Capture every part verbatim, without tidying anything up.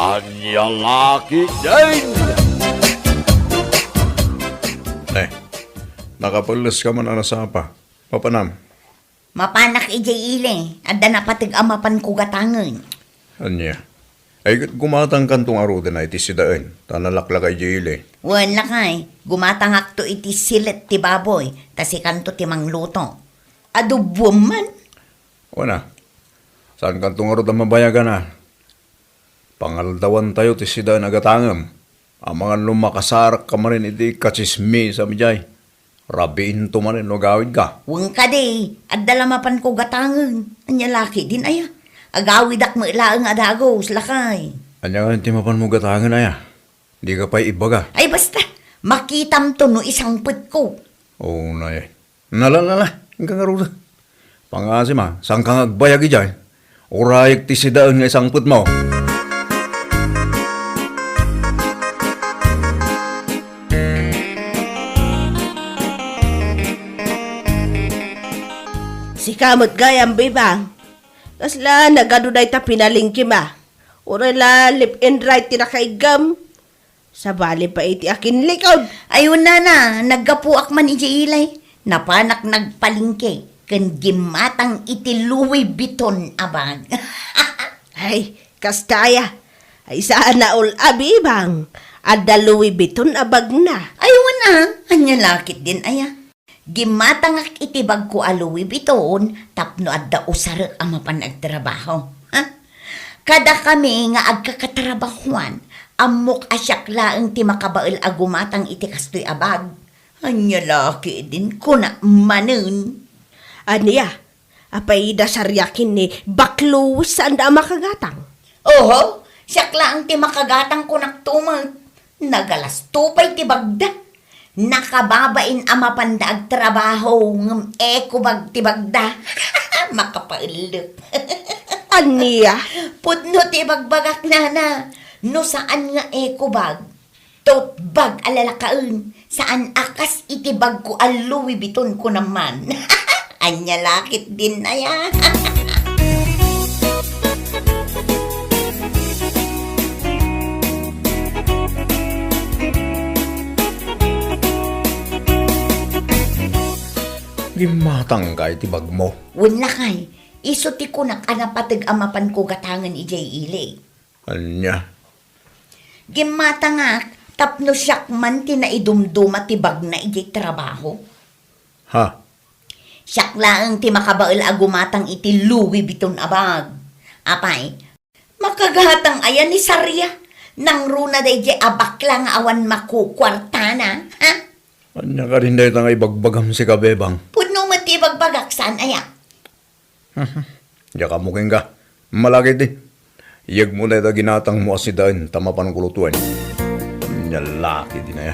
Ania la ketdin? Eh, nakapelles ka man a nasapa. Mapanam? Mapanak idiay ili. Adda napateg a mapanko gatangen. Ania? Ay, ket gumatangkanto ngaruden iti sidaen, ta nalaklaka idiay ili. Wen, lakay, gumatangakto iti silet ti baboy, ta sikanto ti mangluto. Adoboem man. Wen a, saankanto ngarud a mabayagan a. Pangaldawantayo ti sidaen a gatangem. Amangan no makasarakka manen iti katsismisam idiay. Rabiinto manen no agawidka. Wen kadi, adda la mapanko gatangen. Ania la ketdin aya? Agawidak met laeng a dagus, lakay. Ania ngamin ti mapanmo gatangen aya? Dika pay ibaga. Ay, basta, makitamto no isangpetko. Oo, nay. Nala, nala, inka ngarud. Pangasim a, saanka nga agbayag idiay. Urayek ti sidaen nga isangpetmo. Sika met gayam, Bebang. Kasla nagadu dayta pinalengkem a. Uray la left and right ti nakaiggam. Sabali pay iti akinlikod. Ay, wen nana, naggapuak man idiay ili. Napanak nagpalengke ken gimmatang iti Louis Vuitton a bag. Ay, kasta aya. Ay, saan a ul-, a, Bebang. Adda Louis Vuitton a bagna. Ay, wen a, ania la ketdin aya? Gimmatangak iti bagko a Louis Vuitton tapno adda usarek a mapan agtrabaho. Ha? Kadakami nga agkakatrabahoan, ammok a siak laeng ti makabael a gumatang iti kastoy a bag. Ania la ketdin, kunak manen. Ania? Apay dasariak ken ni Baklo saanda a makagatang? Oho, siak laeng ti makagatang, kunakto met. Nagalasto pay ti bagda. Nakababain a mapanda agtrabaho, ngem eco bag ti bagda. Makapaellep. Ania? Pudno ti ibagbagak, nana. No saan nga eco bag, tote bag a lalakaen, saan a kas iti bagko a Louis Vuitton, kunam man. Ania la ketdin aya? Gimmatangka iti bagmo. Wen lakay, isu ti kunak a napateg a mapanko gatangen idiay ili. Ania? Gimmatangak tapno siak man ti naidumduma ti bagna idiay trabaho. Ha? Siak laeng ti makabael a gumatang iti Louis Vuitton a bag. Apay, makagatang aya ni Saria? Nangruna daydiay a bakla nga awan makukuartana, ha? Ania kadin dayta nga ibagbagam, sika, Bebang? Pudno met ti ibagbagak, saan aya? Diak ammo kenka. Malakiti. Iyegmo dayta ginatangmo a sidaen ta mapanko lutoen. Ania la ketdin aya?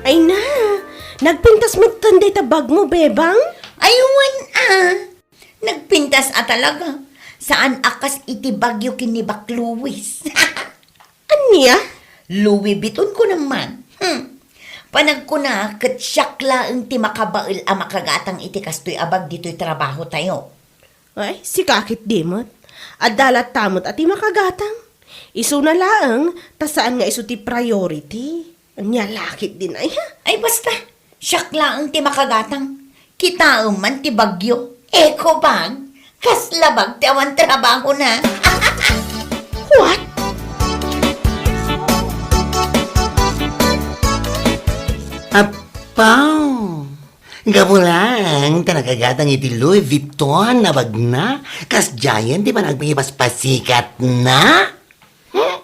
Ay na, nagpintas metten dayta bagmo, Bebang? Ay, wen a. Nagpintas a talaga. Saan a kas iti bagyo ken ni Bak Luis. Ania? Louis Vuitton ko naman. Hmm. Panagkuna, ket siak laeng ti makabael a makagatang iti kastoy a bag ditoy trabahotayo. Ay, sika ketdi met. Adda latta met a ti makagatang. Isuna laeng, ta saan nga isu ti priority. Ania la ketdin aya? Ay, basta. Siak laeng ti makagatang. Kitaem man ti bagyo. Eco bag. Kasla bag ti awan trabahona. What? Apaw! Gapu laeng ta nakagatang iti Louis Vuitton a bagna, kasdiayen ti panagpangipaspasikatna? Hmm?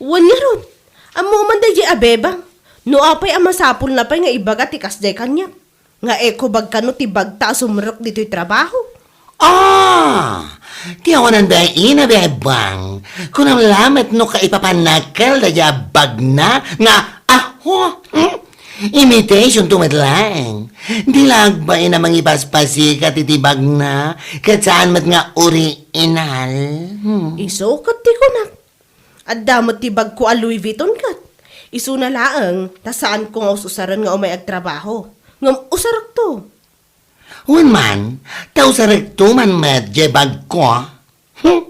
Wen ngarud, ammo man daydiay a Bebang, no apay a masapulna pay nga ibaga ti kasdiay kaniak, nga eco bag kano ti bagta a sumrek ditoy trabaho. Ah! Ti awanan dayta, Bebang. Kunam lamet no kaipapannakel daydiay a bagna nga, aho, hmm? Imitation to met laeng. Di la agbain a mangipaspasikat iti bagna, ket saan met nga original. Hmm. Isu ket ti kunak. Adda met ti bagko a Louis Vuitton ket. Isuna laeng, ta saanko nga us-usaren nga umay agtrabaho. Ngem usarekto. Wen man, ta usarekto man met jay bagko. Hmm?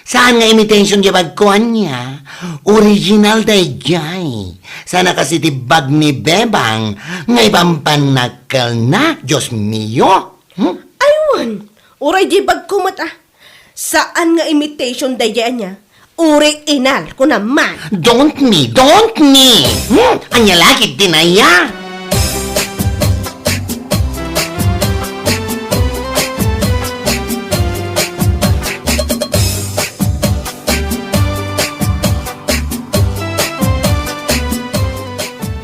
Saan nga imitation jay bagko, ania? Original dayjay. Saan a kas iti bag ni Bebang nga ipampannakkelna, Dios mio. Hmm? Ay, wen. Uray jay bagko met, ah. Saan nga imitation dayjay ania? Original, kunam man. Don't me, don't me. Hmm? Ania la ketdin aya?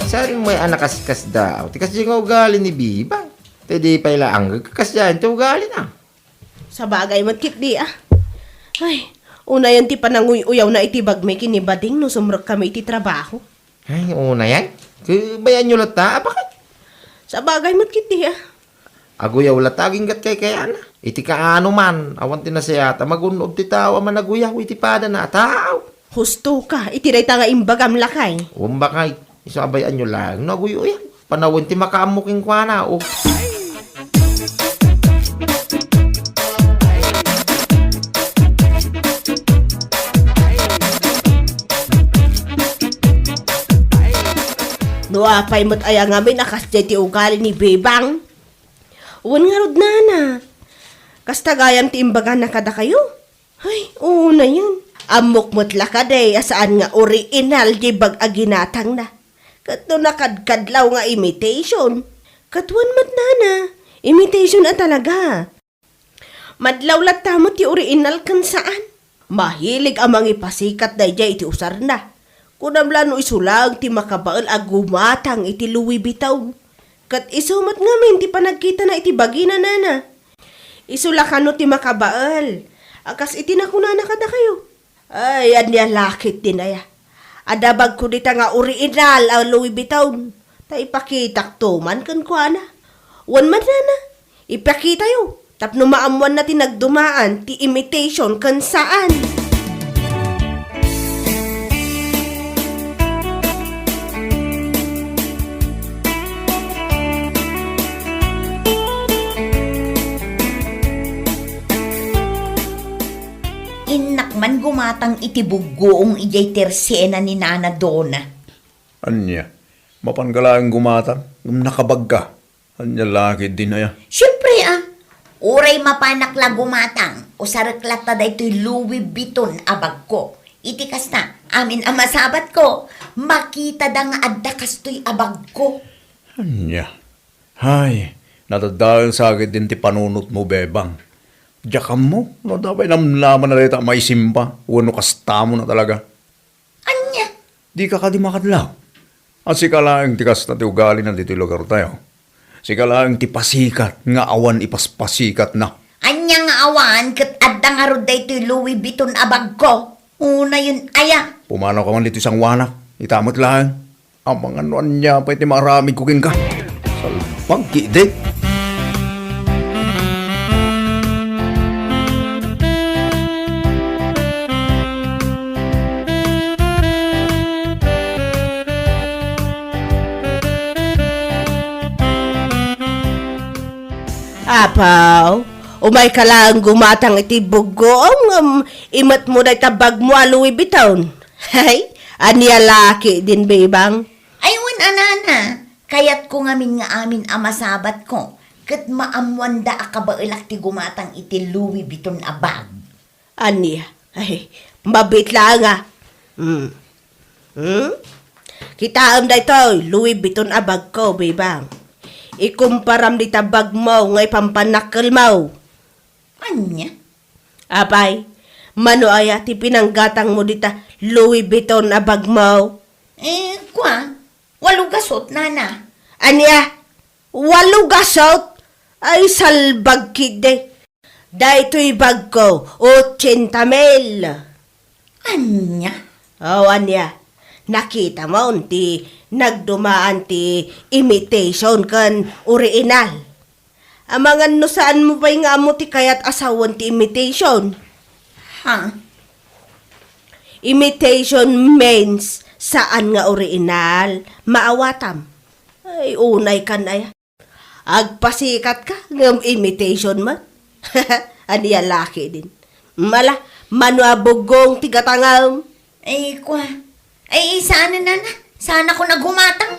Saan may anak kaskas daw? Ti kasdi nga ugali ni Biba. Ti di pay la anggeg kasdiay ti ugalina. Sabagay met ketdi, ah. Ay, unayen ti pananguy-uyawna iti bagmi ken ni Bading no sumrekkami iti trabaho. Ay, unayen? Kabayanyo latta, apakan? Sabagay met ketdi, ah. Aguyaw latta, aginggat kaykayana. Iti kaano man, awan ti nasayaat a magun-ob ti tao a managuyaw iti padana a tao. Husto ka, iti dayta nga imbagam, lakay. Umbakay, isu a bay-anyo laeng no aguy-uyan. Panawen ti makaammo kenkuana, o. No apay met aya ngamin a kasdiay ti ugali ni Bebang? Wen ngarud, nana. Kasta gayam ti imbagana kadakayo? Ay, unayen. Ammok met la kadi a saan nga original ti bag a ginatangna. Ket no nakadkadlaw nga imitation. Ket wen met, nana, imitation a talaga. Madlaw latta met ti original ken saan. Mahilig a mangipasikat daydiay iti usarna. Kunam la no isu laeng ti makabael a gumatang iti Louis Vuitton. Ket isu met ngamin ti panagkitana iti bagina, nana. Isu la kano ti makabael a kas iti nakunana kadakayo? Ay, ania la ketdin aya? Adda bagko dita nga original a Louis Vuitton. Ta ipakitakto man kenkuana. Wen met, nana, ipakitayo tapno maammoanna ti nagdumaan ti imitation ken saan. Innak man gumatang iti buggoong idiay tersena ni Nana Dona. Ania? Mapanka laeng gumatang ngem nakabagka? Ania la ketdin aya? Siempre, a. Uray mapanak la gumatang, usarek latta daytoy Louis Vuitton a bagko. Iti kasta, amin a masabatko, makitada nga adda kastoy a bagko. Ania? Hay, nadadael sa ketdin ti panunotmo, Bebang. Diak ammo no adda pay namnama dayta a maisimba wenno kastamo na talaga. Ania? Dika kadi makadlaw? A, sika laeng ti kasta ti ugalina ditoy lugartayo. Sika laeng ti pasikat nga awan ipaspasikat na. Ania nga awan ket adda ngarud daytoy Louis Vuitton a bagko? Unayen aya? Pumanawka man ditoy sangoanak. Ita met laeng. Amangan no ania pay ti maaramidko kenka. Salbag ketdi. Apaw, umayka laeng gumatang iti buggoom, ngem imetmo dayta bagmo a Louis Vuitton. Hay, ania la ketdin, Bebang? Ay, wen a, nana, kayatko ngamin nga amin a masabatko ket maammoanda a kabaelak ti gumatang iti Louis Vuitton a bag. Ania? Ay, mabiit laeng a. Hmm. Hmm? Kitaem daytoy Louis Vuitton a bagko, Bebang. Ikumparam dita bagmo nga ipampannakkelmo. Ania? Apay, mano aya ti pinanggatangmo dita Louis Vuitton a bagmo? Eh, kua, walo gasut, nana. Ania? Walo gasut? Ay, salbag ketdi. Daytoy bagko, ochenta mil. Ania? O, ania? Nakitamon ti nagdumaan ti imitation ken original. Amangan no saanmo pay nga ammo ti kayat a sawen ti imitation. Ha? Imitation means Saan nga original, maawatam. Ay, unay kan aya. Agpasikat ka, ngem imitation met. Ania laki din. Mala, mano a bugong ti gatangam. Ay, kwa. Ay, saan na na? Saan ako naghumatang?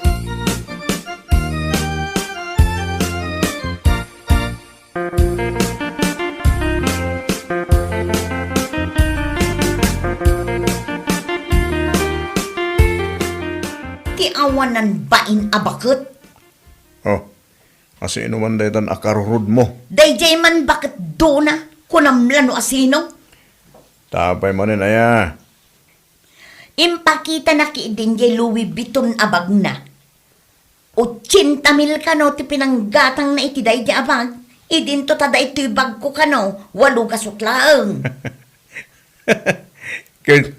Ti awanan bain a baket. Oh, asino man daytan a karurod mo? Dayjay man baket dona, kunam la no asino. Tapay manen aya. Impakitana ketdin jay Louis Vuitton a bagna. Ochenta mil kano ti pinanggatangna iti daydi a bag. Idinto ta daytoy bagko kano, walo gasut laeng. Ket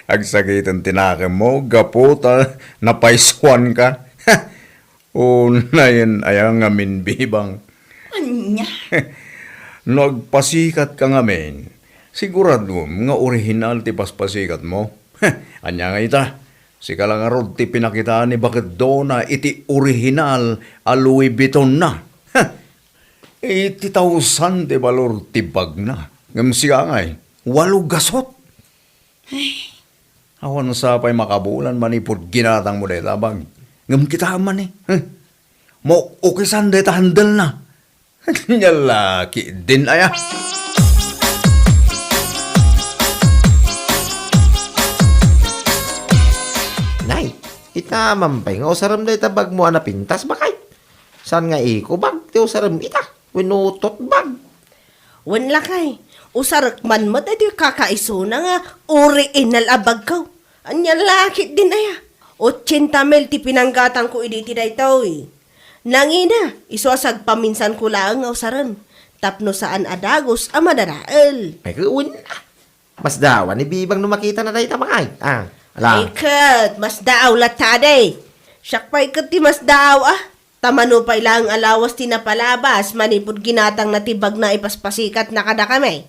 agsakiten ti nakemmo gapu ta napaysuanka. Unayen aya ngamin, Bebang. Ania? No agpasikatka ngamin, siguradom nga orihinal ti paspasikatmo. Ania nga ita? Sika la ngarud ti pinakita ni baket dona iti orihinal a Louis Vuittonna. Iti tausan ti balor ti bagna. Ngem sika ngay, walo gasut. Ay. Awan sa pay makabulan manipud ginatangmo dayta a bag. Ngem kitaem man ni. Huh? Maukisan dayta handle na. Ania laki din aya. Nay, ita man pay nga usarem dayta bagmo a napintas, bakay? Saan nga eco bag ti usarem ita? Wenno tote bag? Wen lakay, usarek man met daytoy kakaisuna nga original a bagko. Ania laki din aya. Ochenta mil ti pinanggatangko idi iti daytoy. Nangina, isu a sagpaminsanko laeng nga usaren. Tapno saan a dagus a madadael. Ay, wen. Masdaaw ni Bebang no makitana dayta, bakay. Ah, ala. Ay ket, masdaaw latta, adi. Siak pay ket ti masdaaw, ah. Ta mano pay laeng a lawas ti napalabas manipud ginatangna ti bagna a ipaspasikatna kadakami.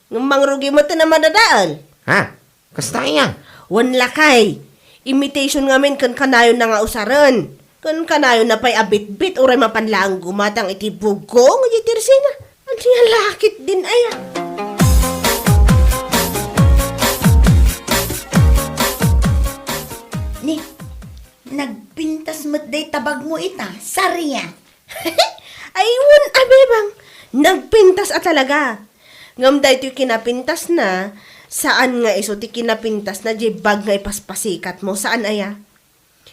Ngem mangrugi met a madadael. Ha? Kasta aya? Wen lakay. Imitation ngamin ken kanayonna nga usaren. Ken kanayonna pay a bitbit uray mapan laeng gumatang iti bugong iti tersina. Ania laki din aya. Ni, nagpintas met dayta bagmo ita, Saria. Ay, wen a, Bebang, nagpintas a talaga. Ngem daytoy kinapintasna, saan nga isu ti kinapintasna jay bag nga ipaspasikatmo, saan aya?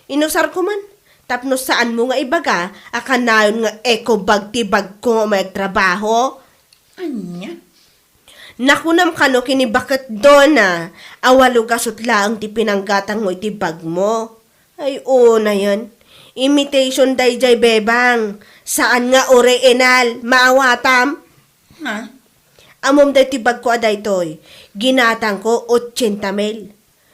Inusarko man, tapno saanmo nga ibaga a kanayon nga eco bag ti bagko nga umay agtrabaho. Ania? Nakunam kano ken ni baket dona a walo gasut laeng ti pinanggatangmo iti bagmo. Ay, unayen, imitation dayjay, Bebang. Saan nga original, maawatam. Ha? Ammom daytoy bagko a daytoy, ginatangko ochenta mil.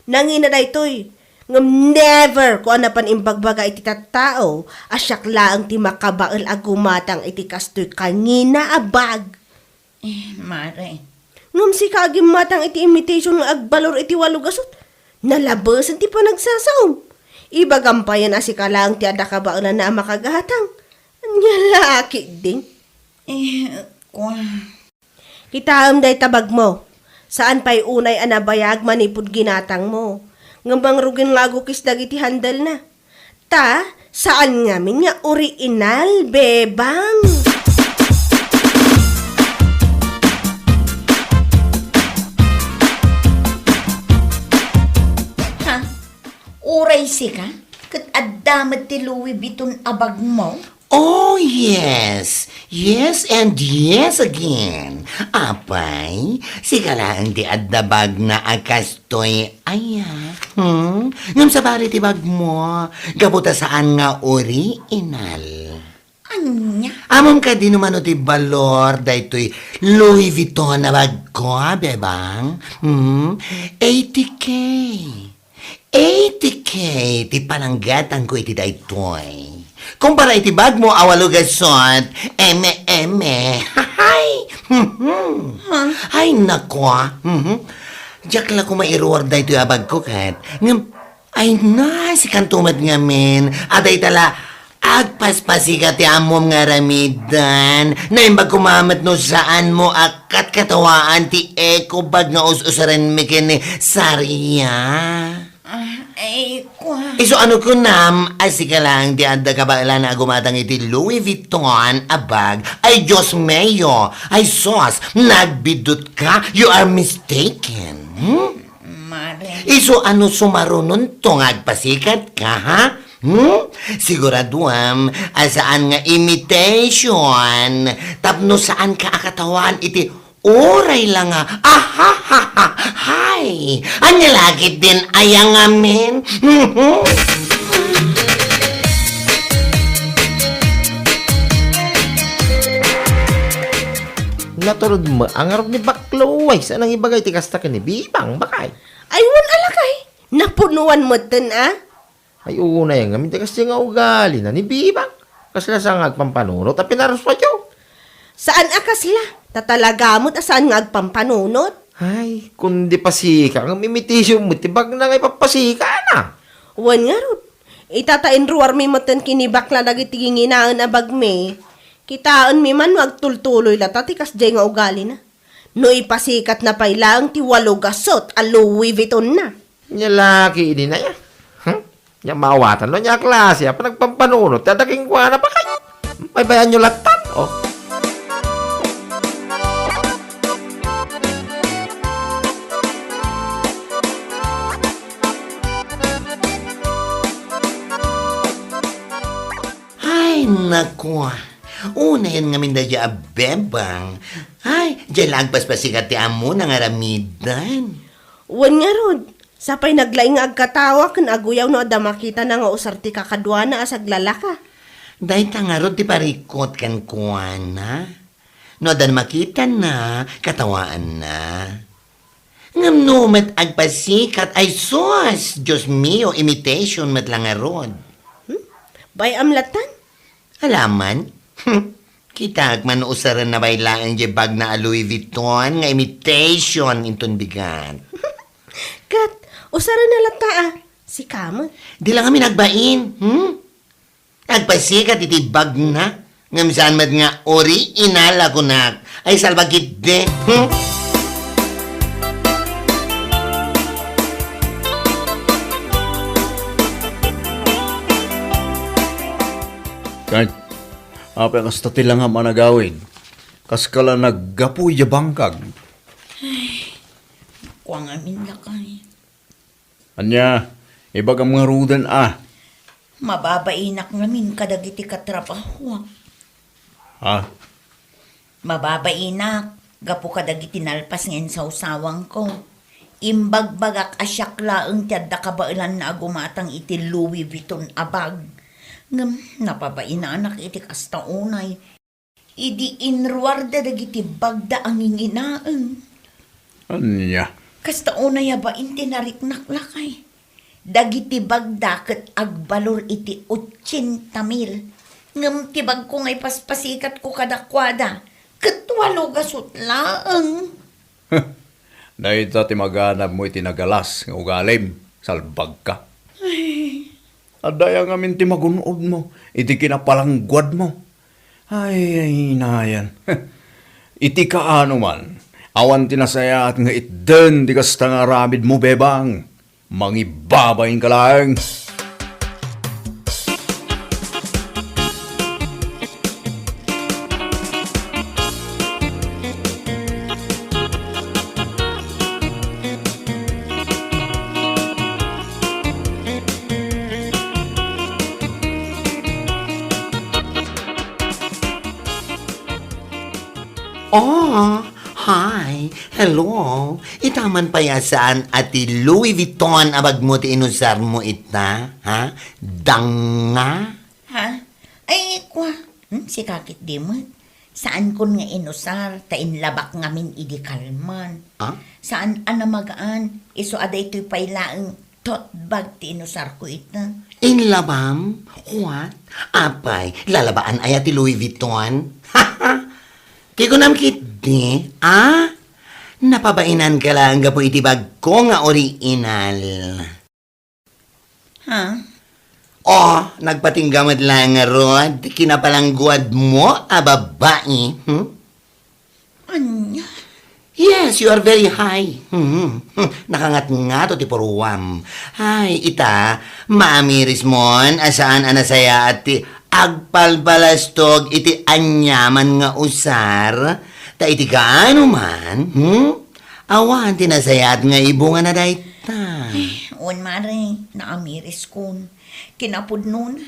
Nangina daytoy, ngem never ko a napan imbagbaga iti tattao a siak laeng ti makabael a gumatang iti kastoy kangina a bag. Eh, mare. Ngem sika a gimmatang iti imitation nga agbalor iti walo gasut, nalabesen ti panagsasaom. Ibagam payen a sika laeng ti adda kabaelanna a makagatang. Ania la a ketdin? Eh, kua. Kitaem dayta bagmo. Saan pay unay a nabayag manipud ginatangmo. Ngem mangrugin nga agukis dagiti handle na. Ta, saan ngamin nga original, Bebang. Ha? Uray sika? Ket adda met ti Louis Vuitton a bagmo? Oh, yes. Yes and yes again. Apay, sika laeng ti adda bagna a kastoy aya. Hmm? Ngem sabali ti bagmo, gapu ta saan nga original. Ania? Ammom kadi no mano ti balor daytoy Louis Vuitton a bagko, Bebang? Hmm? Eighty K. Eighty K ti pananggatangko iti daytoy. Kumpara iti bagmo a walo gasut, eme, eme. Hay! Mhm. Ha? Ay, nako, ah. Mhm. Diak la koma iruar daytoy a bagko ket. Ngem, Ay na, sikanto met ngamin. Adda ita la, agpaspasikat ti ammom nga aramiden. Naimbag koma met no saanmo a katkatawaan ti eco bag nga us-usarenmi ken ni Saria. Ah, ay, kua. Isu ano kunam, a sika lang ti adda kabaelan a gumatang iti Louis Vuitton a bag. Ay, Dios mio! Ay, sus! Nagbidutka! You are mistaken! Hmm? Mare. Isu ano sumarunonto nga agpasikat ka, ha? Hmm? Siguraduam a saan nga imitation tapno saan ka a katawan iti uray la nga ahahaha. Hay! Ania la ketdin aya ngamin? Naturod met a ngarud ni Baklo, ay, saan nang ibaga iti kasta ken ni Bibang, bakay? Ay, wen a lakay. Napunuan metten a. Ay, unay ngamin ti kasdi nga ugalina ni Bibang. Kasla sa nga agpampanunot a pinaruspayo. Saan a kasla? Ta talaga met a saan nga agpampanunot. Ay, kundi pasika, ngem imitation met ti bagna nga ipapasikana. Wen ngarud, ita ta inruarmi metten ken ni bakla dagiti ginginaen a bagmi. Kitaenmi man no agtultuloy lata ti kasdiay nga ugalina. No ipasikatna pay laeng ti walo gasut a Louis Vuittonna. Nia la ketdin aya. Hmm? Nia maawatan no ania a klase a panagpampanunot ti adda kenkuana, bakay. Paypayaanyo lattan, oh. Ay, naku. Unayen ngamin daydiay a Bebang. Ay, diay la agpaspasikat ti ammona nga aramiden. Wen ngarud, sapay naglaing nga agkatawa ken aguyaw no adda makitana nga usar ti kakaduana a saglalaka. Dayta ngarud ti parikut kenkuana. No adda makitana, katawaanna. Ngem no met agpasikat, ay sus! Dios mio, imitation met la ngarud. Hmm? Bay-am lattan? Alaman? Kitaek man no usarenna pay laeng diay bagna a Louis Vuitton nga imitation inton bigat. Ket, usarenna latta a, sika met. Di la ngamin agbain, hmm? Agpasikat iti bagna, ngem saan met nga original a kunak. Ay, salbag ketdi, hmm? Ket, apay kasta ti langam a nagawid? Kaska la naggapu idiay bangkag. Ay, kua ngamin lakay. Ania, ibagam ngaruden a. Mababainak ngamin kadagiti katrabahoak. Ha? Mababainak, gapu kadagiti nalpas nga insawsawangko. Imbagbagak a siak laeng ti adda kabaelanna a gumatang iti Louis Vuitton a bag. Ngem, napabainanak iti kasta unay. Idi inruarda dagiti bagda a nginginaen. Ania? Kasta unay a bain ti nariknak lakay. Dagiti bagda ket agbalor iti otsenta mil. Ngem ti bagko nga ipaspasikatko kadakuada ket walo gasut laeng. Dayta ti maganabmo iti nagalas nga ugalim, salbagka. Ay. Adda aya ngamin ti magun-odmo iti kinapalangguadmo. Ay, ay, nayan. Iti kaano man, awan ti nasayaat nga itden ti kasta nga aramidmo, Bebang. Mangibabainka laeng. Oh, hi. Hello. Ita man pay a saan a ti Louis Vuitton a bagmo ti inusarmo ita, ha? Danga? Ha? Ay, kua. Hmm, sika ketdi met. Saankon nga inusar, ta inlabak ngamin idi kalman. Ah? Saan a namagaan, isu a daytoy pay laeng tote bag ti inusarko ita. Inlabam? What? Apay, lalabaan aya ti Louis Vuitton? Ti kunam ketdi, ah? Napabainanka laeng gapu iti bagko nga original. Ah? Oh, nagpatingga met laeng ngarud ti kinapalangguadmo a babai. Hmm? Ania? Yes, you are very high. Hmm. Nakangatngato ti puruam. Ay, ita, maamirismon a saan a nasayaat ti agpalpalastog iti aniaman nga usar. Ta iti kaano man, hmm? Awan ti nasayaat nga ibunga na dayta. Eh, un, Mare, naamiriskon. Kinapudnona,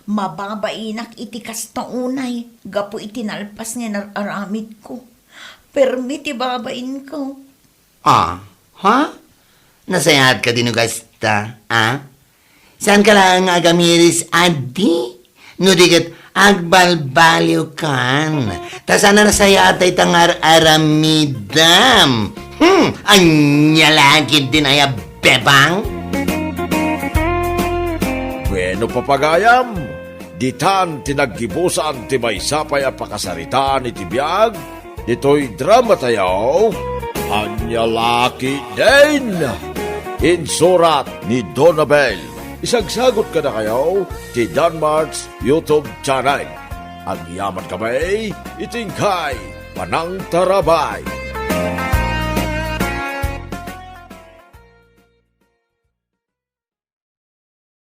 mababainak iti kasta unay gapu iti nalpas nga inar-aramidko. Permi ti babainko. Ah, ha? Nasayaat kadi no kasta, ah? Saanka laeng nga agamiris, adi? No di ket agbalbaliwkan. Ta saan a nasayaat dayta nga ar-aramidem. Hmm, ania la ketdin aya, bebang? Bueno, papagayam, ditan ti naggibusan ti maysa pay a pakasaritaan iti biag ditoy dramatayo. Ania la ketdin? Insurat ni Donabel. Isagsagot kadakayo ti Danmart's YouTube channel. Agyaman kami iti inkay panangtarabay.